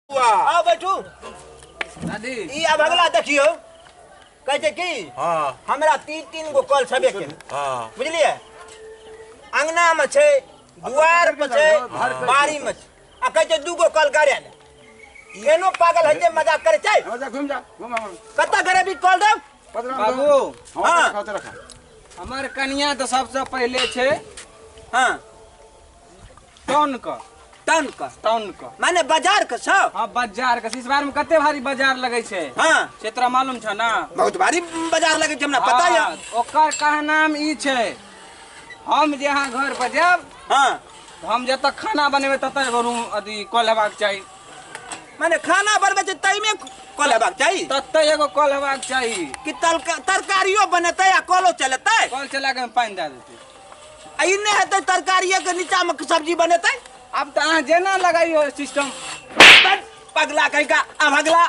आउ बैठू। दादी, ई अब अगला देखियौ, कहै छै की हमरा तीन तीन गो कल छबे के। बुझलियै? अंगना में छै, दुआर पर छै, बाड़ी में छै, आ कहै छै 2 गो कल गाड़े ने। केनो पागल है जे मजाक करे छै? जा, घुम जा, घुम। कतऽ गरेबी कल देब? बाबू। हमर कनिया तऽ सबसे पहिले छै। टाउन क। टाउन क? टाउन क। माने बाजार क सब? हाँ, बाजार क। इस बार में कते भारी बाजार लगै छै। से तोरा मालूम छ ना? बहुत भारी बाजार लगै छै, हमरा पता य। हाँ, ओकर कहनाम ई छै, हम जे अहाँ घर पर जायब, हम जतऽ खाना बनेबै ततऽ एगो रूम अथी कल हेबाक चाही। माने खाना बनबै छै ताहिमे कल हेबाक चाही? ततऽ एगो कल हेबाक चाही। कि तरकारियो बनेतै आ कलो चलेतै? कल चला के पानि दए देतै। आ ई नहि हेतै तरकारिये के नीचा में सब्जी बनेतै? आब तऽ अहाँ जेना लगाइयो सिस्टम। बस, पगला कहिका अभगला,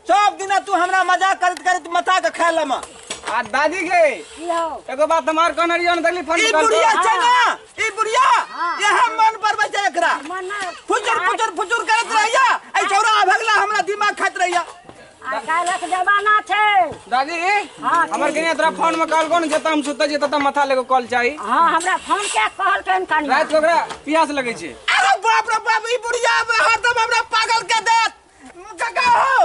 सब दिना तू हमरा मजाक करैत करैत माथा के खाय लमा। आ दादी के की हौ? एगो बात हम आर कहने रहियो ने, देखली फोन ई पर बुढ़िया कहलको। छै ना, ई बुढ़िया इएह मन पर छै एकरा। मन ना। फुचुर फुचुर फुचुर करैत रहैया, एहि छौड़ा अभगला हमरा दिमाग खाइत रहैया। आइ काल्हिक जमाना छै। दादी, हाँ, हमर कनिया तोरा फोन में कहलको ने, जतऽ हम सुतै छियै ततऽ माथा लेगो कल चाही। हाँ, हमरा फोन के कहलकै कनिया? राति के ओकरा प्यास लगै छै। अरे बाप रे बाप, ई बुढ़िया हरदम हमरा पागल के देत। काका हो,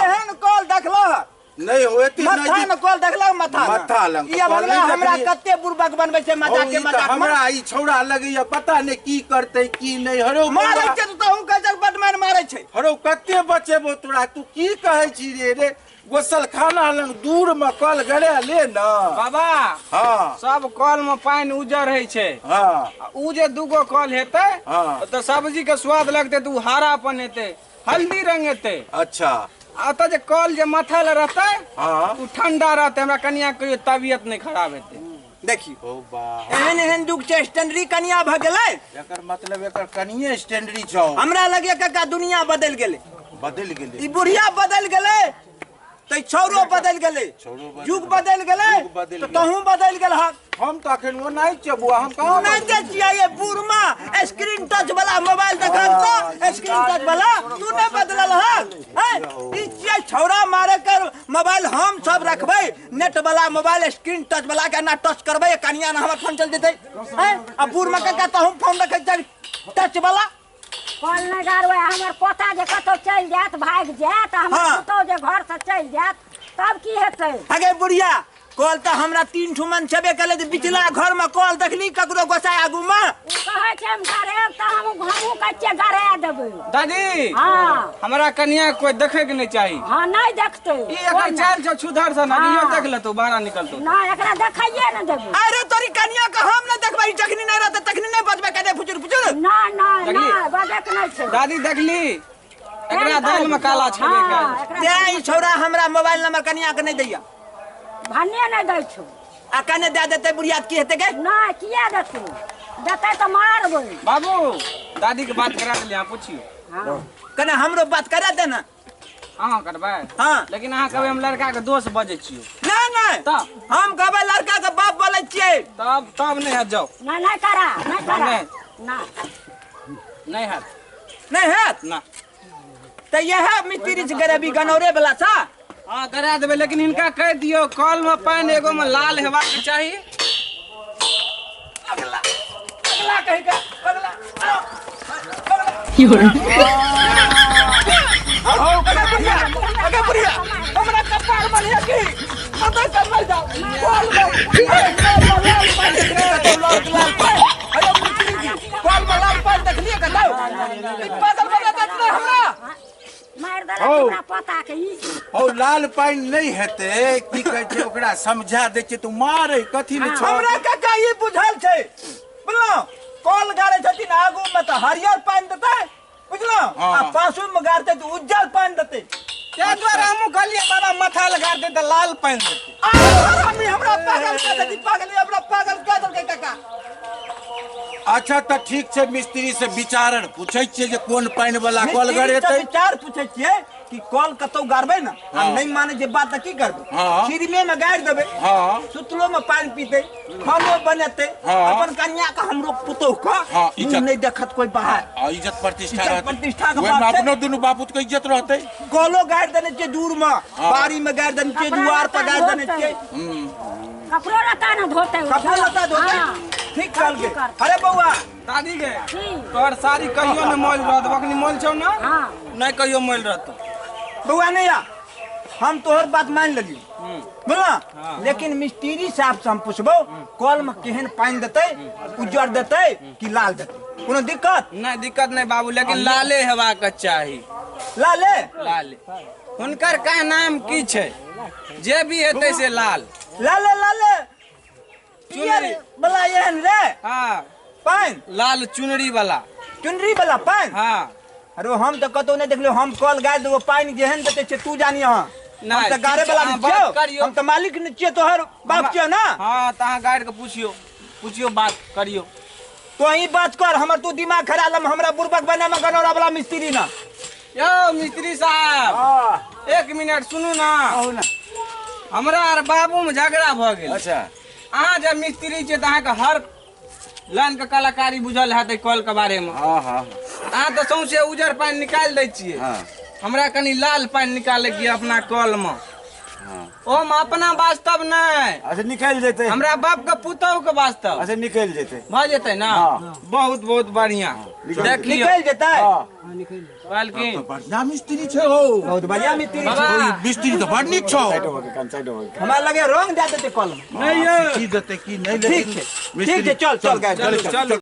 एहन कल देखलो हँ? नहीं हो, एते माथा नजदीक- में कल देखलो? माथा में। माथा लग ई अब कल नहीं हमरा देखलियै। कते बुड़बक बनबै छै मजाक हौ, के ई तऽ मजाक में। हमरा ई छौड़ा लगैया पता नहीं की करतै की नहीं। हरौ मारै बौआ, छै तऽ तहूँ कहै छै बड मारि मारै छै। हरौ कते बचेबो तोरा, तू की कहै छी रे? रे गोसलखाना लग दूर में कल गड़े ले ना। बाबा। सब कल में पानि उजर होइ छै। आ उ जे 2 गो कल हेतै, तऽ सब्जी के स्वाद लगतै तऽ उ हरापन हेतै, हल्दी रंग हेतै। आ ओतऽ जे कल जे माथा लग रहतै, उ ठंडा रहतै, हमरा कनिया के कहियो तबियत नहि खराब हेतै। देखियौ, ओ बा, एहन एहन दुख छै, स्टैंडरी कनिया भऽ गेलै। एकर मतलब एकर कनिये स्टैंडरी छौ। हमरा लगे काका दुनिया बदलि गेलै। बदलि गेलै। ई बुढ़िया बदलि गेलै तऽ ई छौड़ो बदलि गेलै। छौड़ो बदलि युग बदलि गेलै, युग बदलि तऽ गेलै। तहूँ बदलि गेल हक। हम तऽ अखन ओनाहि छियै बौआ, हम कहाँ नहि जे छियै ये बूढ़मा स्क्रीन टच वाला मोबाइल देखल तऽ स्क्रीन टच वाला तू नहि बदलल हक। हैं? ई छियै छौड़ा मारे कर मोबाइल, हम सब रखबै नेट वाला मोबाइल, स्क्रीन टच वाला के ना टच करबै कनिया ना हमर फोन चल जेतै। हैं? आ बूढ़मा काका तऽ हम फोन रखै छियै टच वाला। कल नहि गाड़बै, हमर पोता जे कतौ चलि जायत, भागि जायत, हमर पुतहु जे घर से चलि जायत, तब की हेतै? अगे बुढ़िया, कल तऽ हमरा 3 ठुमन छेबे कलै जे बिचला घर में कल देखली ककरो गोसाई आगू में? ओ कहै छै हम गाड़ेब, तऽ हमहूँ कहै छियै गड़ा देबै। दादी, हमरा कनिया के कोई देखे के नहीं चाही। हाँ, नहीं देखतै। ई एकर चाल छौ छुधर सन, इहो देख लेतौ, बाहर निकलतौ। नहीं, एकरा देखैये नहि देबै। अरे तोरी कनिया के हम नहि देखबै, जखनी नहि रहतै तखनी नहि बजबै कने फुचुर फुचुर। ना, ना, देखली? ना, बजै के नहि छै। दादी देखली, एकरा दालि में काला छेबे कयल। एकरा तें ई छौड़ा हमरा मोबाइल नंबर कनिया के नहि दैया। भन्ने नहि दै छौ। आ कने दए देतै बुढ़िया तऽ की हेतै गे? नहि, किया देतै? देतै तऽ मारबै। बाबू, दादी के बात करा देलियै, अहाँ पुछियौ। कने हमरो बात करा दे ना। अहाँ करबै? हाँ। लेकिन अहाँ कहबै हम लड़का के दोस्त बजै छियौ। नहि, नहि। तब? हम कहबै लड़का के बाप बोलै छियै। तब नहि हैत, जाउ। नहि, नहि करा, नहि करा। नहि। नहि। नहि हैत। नहि हैत? ना। तऽ इएह मिस्त्री छै गरीबी गनौरे वाला छा? हाँ, करा देबै, लेकिन हिनका कहि दियौ कल में पानि एगो में लाल हेबाक चाही। अगला, अगला कहि के, अगला, अगला। बुढ़िया, अगे बुढ़िया, हमरा कपार मरिया की? कतऽ कतऽ जाउ? कल में, कल में लाल पानि देखलियै कतौ, लाल लाल पानि। अरे मिस्त्री जी, कल में लाल पानि देखलियै कतौ? ई पागल बना देत ने हमरा। मारि देलक हौ। हमरा पोता के ई। हौ, लाल पानि नहि हेतै, की कहै छै ओकरा समझा दै छियै, तू मारै कथी ले छौ? हमरा काका ई बुझल छै, बुझलहुँ? कल गाड़ै छथिन आगू में तऽ हरियर पानि देतै, बुझलहुँ? आ पाछू में गाड़तै तऽ उज्जर पानि देतै। ताहि दुआरे हमहूँ कहलियै बाबा माथा लगा देतै तऽ लाल पानि देतै। आ हरामी हमरा पागल कऽ देतै, पागल, हमरा पागल कऽ देलकै काका। अच्छा त ठीक छै मिस्त्री से विचारण पूछै छियै जे कोन पानि वाला कल गड़ेतै। विचार पूछै छियै कि कल कतौ गाड़बै ना आ नहीं माने जे बात त की करबै? खीरमे में गाड़ि देबै, सुतलो में पानि पीतै, खानो बनेतै, अपन कन्या के हमरो पुतोह के मुंह नहीं देखत कोई बाहर। इज्जत प्रतिष्ठा रहतै, प्रतिष्ठा के बात छै। अपनो दुनू बापूत के इज्जत रहतै। कलो गाड़ि देने छियै दूर में, बाड़ी में गाड़ि देने छियै, दुआर पर गाड़ि देने छियै। कपड़ो लत्ता न धोतै, कपड़ो लत्ता धोतै। ठीक कहल के। अरे बौआ दादी गे तोहर साड़ी कहियो न मोल रहत, अखनी मोल छौ ना? नहीं कहियो मोल रहत। बौआ नहीं आ, हम तोहर बात मान लेलियो बुझला, लेकिन मिस्त्री साहब से हम पुछबो कल में केहन पानि देतै, उज्जर देतै कि लाल देतै? कोनो दिक्कत नहीं? दिक्कत नहीं बाबू, लेकिन लाले हेबाक चाही। लाले? लाले। हुनकर का नाम की छै? जे भी हेतै से लाल। लाले लाले पियर वाला एहन रे। हाँ पानि लाल चुनरी वाला, चुनरी वाला पानि। हाँ अरे हम तो कतौ नहीं देखलियो, हम कल गाड़ि देबो पानि जेहन देतै छै तू जानी। अहाँ हम तऽ गाड़े वाला नहीं छियौ, हम तऽ मालिक नहीं छियै, तोहर बाप छियौ ना। हाँ तऽ अहाँ गाड़ि के पूछियो, पूछियो बात करियो। तो ही बात कर, हमर तू दिमाग खराब लम, हमरा बुरबक बनामे गनौरा वाला मिस्त्री ना। यौ मिस्त्री साहब एक मिनट सुनू ना, हमरा आर बाबू में झगड़ा भऽ गेल। अच्छा अहाँ जब मिस्त्री छियै तऽ अहाँके हर लाइन के कलाकारी बुझल हेतै कल के बारे में। हाँ हाँ अहाँ तऽ सौंसे उजर पानि निकालि दै छियै, हमरा कनि लाल पानि निकाले के अपना कल में। ओम अपना वास्तव नहीं। अच्छा निकल जेतै हमरा बाप के पुतहु के वास्तव। अच्छा निकल जेतै, भ जेतै ना? बहुत बहुत बढ़िया, देखियो निकल जेतै। कहलखिन बढ़िया मिस्त्री छै हो, बहुत बढ़िया मिस्त्री बाबा। मिस्त्री त बड़ नीक छौ। हमरा लगे रंग दे देतै कल में। नहीं की देतै की नहीं, ठीक छै ठीक छै, चल चल चल चल।